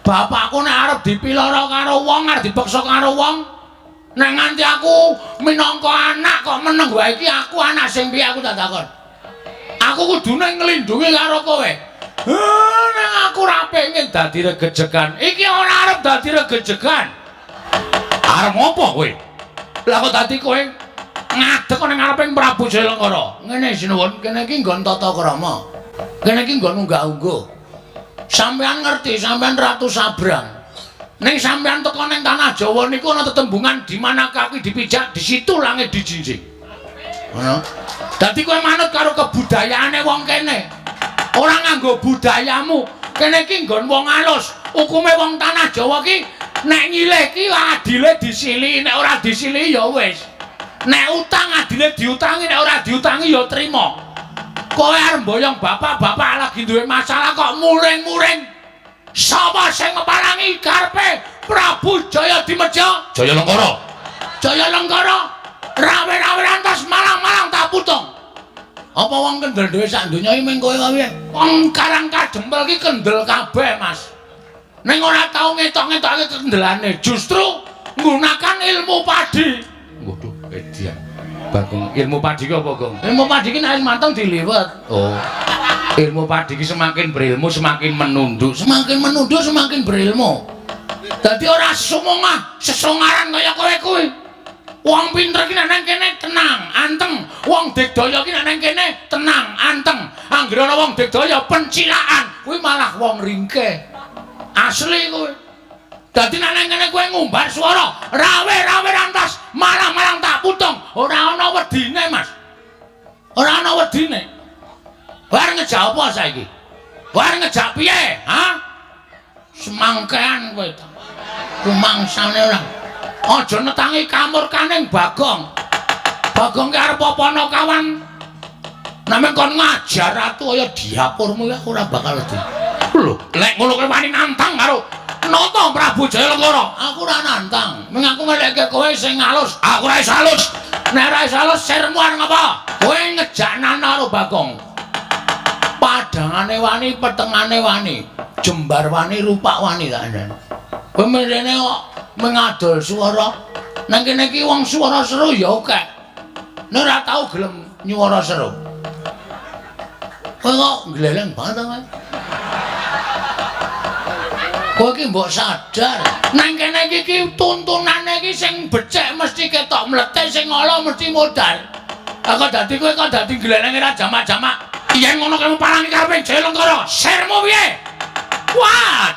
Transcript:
Bapakku nek arep dipiloro karo wong, arep dipeksa karo wong, nek nganti aku minangka anak kok meneng wae iki aku anak sing piye aku tak takon. Aku kudune nglindungi karo kowe. Nek aku ora pengen dadi regejegan. Iki ora arep dadi regejegan. Arep ngopo kowe? Lah kok dadi kowe ngadeg ning ngareping Prabu Jayalengkara. Ngene sinuwun, kene iki nggon tata krama. Kene iki nggon unggah-ungguh. Sampeyan ngerti, sampeyan Ratu Sabrang. Ning sampeyan teko ning tanah Jawa niku ana tetembungan di mana kaki dipijak, di situ langit dijinjing. Ngono. Dadi kowe manut karo kebudayaane wong kene. Ora nganggo budayamu. Kene iki nggon wong alus. Hukume wong tanah Jawa ki nek nyilih ki adile disilihi, nek ora disilihi ya wis. Nek utang adile diutangi, nek ora diutangi ya trima. Kowe arep mboyong bapak-bapak lagi duwe masalah kok muring-muring. Sapa sing ngepalangi karepe Prabu Jaya Dimedya? Jayalengkara. Jayalengkara. Rawe-rawe rantas malang-malang tak putung. Apa wong kendel dhewe sak donya iki mung kowe wae? Wong Karang Kadempel ki kendel kabeh, Mas. Ning ora tau ngetok-ngetokake kendelane, justru nggunakan ilmu padi. Waduh, edian. Bagong, ilmu padi ki apa, Gong? Ilmu padi ki nek mateng diliwet. Oh. Ilmu padi ki semakin berilmu semakin menunduk. Semakin menunduk semakin berilmu. Dadi ora sumongah, sesongaran kaya kowe kuwi. Wong pinter ki nek nang kene tenang, anteng. Wong digdaya ki nek nang kene tenang, anteng. Anggere ana wong digdaya pencilaan, kuwi malah wong ringkeh. Asli kuwi. Dadi nek nang kene kowe ngumbar swara, rawe-rawe rantas, malang-malang tak putung, ora ana wedine, Mas. Ora ana wedine. Bar ngejak apa saiki? Bar ngejak piye? Ha? Semangkean kowe ta. Rumangsane ora. Aja netangi kamurkaning Bagong. Bagong ki arep apa ana kawan? Namung kon ngajar ratu kaya diapurmu ya ora bakal wedi. Lho, lek ngono kowe wani nantang karo Nata Prabu Jayalengkara. Aku ora nantang. Ming aku ngelekke kowe sing alus. Aku ora iso alus. Nek ora iso alus sirmu arep ngapa? Kowe ngejak nana karo Bagong. Padangane wani, petengane wani, jembar wani, rupak wani tak andani. Kowe mrene kok mengadol swara. Nang kene iki wong swara seru ya akeh. Nek ora tau gelem nyuwara seru. Kowe kok gleleng banget kowe. Kowe iki mbok sadar. Nang kene iki ki tuntunane iki sing becik mesti ketok mlete, sing ala mesti modal. Lah kok dadi kowe kok dadi glelenge ra jamak-jamak. Yen ngono kowe palangi karepe Jayalengkara, sirmu piye? Wah,